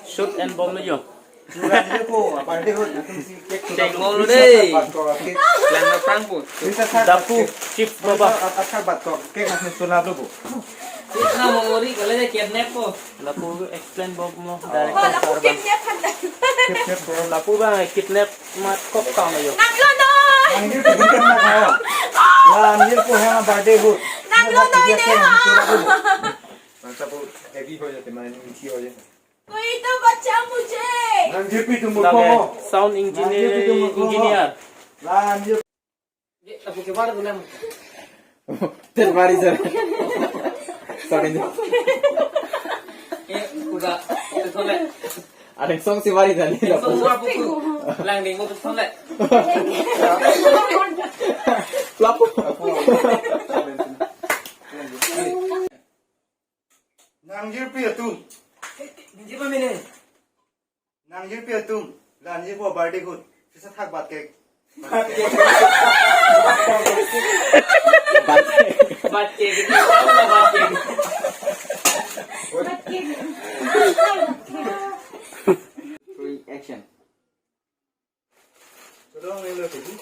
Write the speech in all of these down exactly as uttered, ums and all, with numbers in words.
Shoot and bomb lo jo. Cheng lo dei. Lang na prang po. Dapu, chips, baba. Cake na memory kali dei, kidnap po. Lapu explain bomb lo, director sir bang. Lapu bang kidnap mat kok kang lo jo. Nang lo noi. Nang lo noi dei. Heavy ho jate, mane मीठी ho jate. कोई तो बचा मुझे। Nang jirpi tu murkho ho. Sound engineer, engineer. Terbaru sir. Sorry. Eh, udah. Itu soleh. Ada yang song si mari tadi. Song dua buku. Lang ding buku soleh. Lapu. Nang jirpi atum. Nang jirpi atum. Lan jirpo birthday ahut. Pisa thak bat cake. Bat cake. Bat cake. Bat cake. Three, action. Tolong nelo tadi.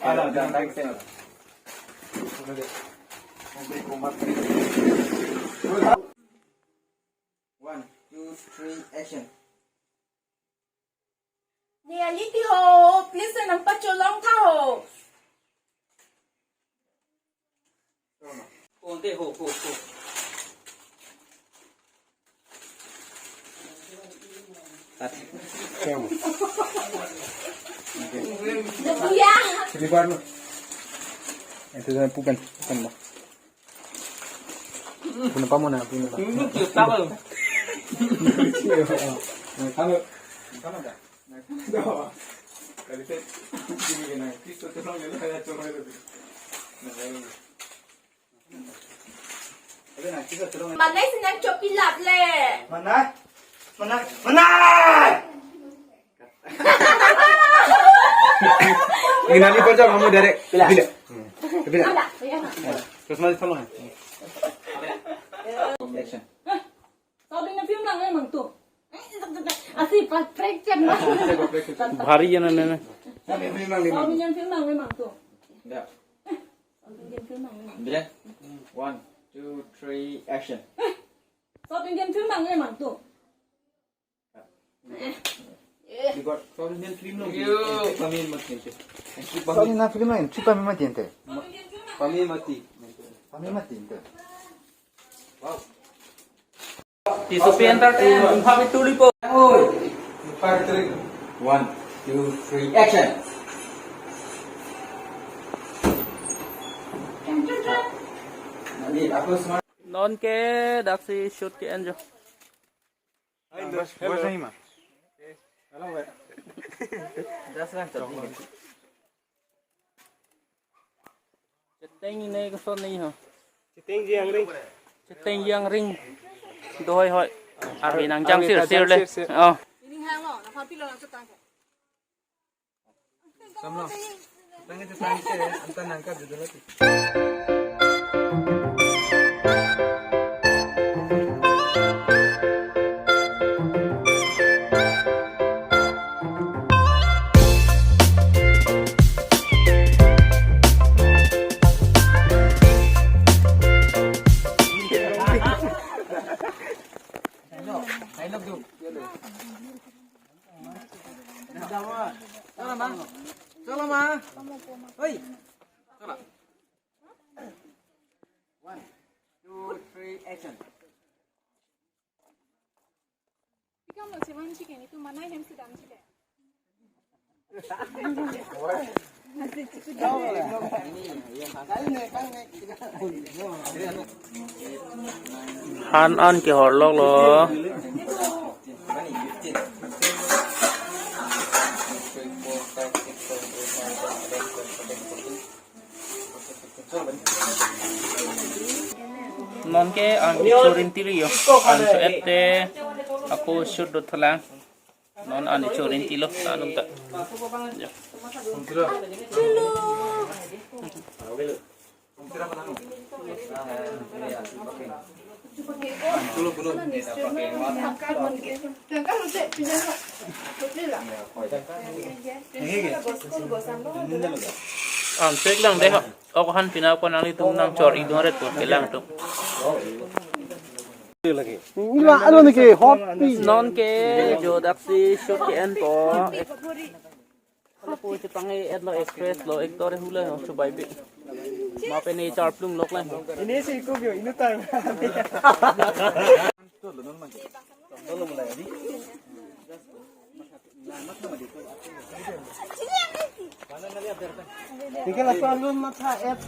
Ada, ada, ada, ada. One, two, three, action. Neli ti ho, please nang pacholong tha ho. Konte ho, ho, ho. Cut. Buya. Ito na pukan, pukan mo. Puno pa muna, puno pa. Puno pa. Halo. Halo da. Manai si nang chopi lap le. Manai? Manai? Manai! Ini nanti pun sama kamu dari. Bila? Bila. Hmm. Bila? Ada, ya. Terus masih sama. Action. South Indian film lang memang tu. Asi pas prank chat na. Bhari jana nene. South Indian film lang memang tu. Ya. South Indian film lang memang. Bila? One, two, three, action. South Indian film lang memang tu. South Indian film lang. Pami mati ente. South Indian film lang, entry pami mati ente. Pami mati. Pami mati ente. Wow. T S O P Entertainment, Pami Tulipo. Oi. One, two, three, action. Nonke daksi shoot ke-en jo. Bos, bos, ini mah. Cheteng ini koson ni ho. Cheteng jiang ring. Cheteng jiang ring. Dohoi hoi. Arvi nang jang sir sir le. Oh. Ini hang lo, na papi lo nang chetang. Samlo. Tangke chetang ke, anta nangka duduk lagi. Chalo ma. Chalo ma. Hoi. Chalo. One, two, three, action. Ikam lo seven chicken itu mana yang sedang chicken? Han an kehor lok lo. Nonke ang picture rinti ri yo. Ang so ette ako shoot do thalang. Non ani chorin tilo, anum ta. Ya. Ang cek lang deh. Ako han pina ko nanglitum nangchor-i dun ret ko kelang tum. Ila ano niki hot pi. Non ke jodak si shoot ke-en po. Lapu chepang-et lo actress lo actor hula ho chubai bi. Ma pen ne charplung lok lang. Ini si ko bio inu tar. Tinggal apa lu matha et.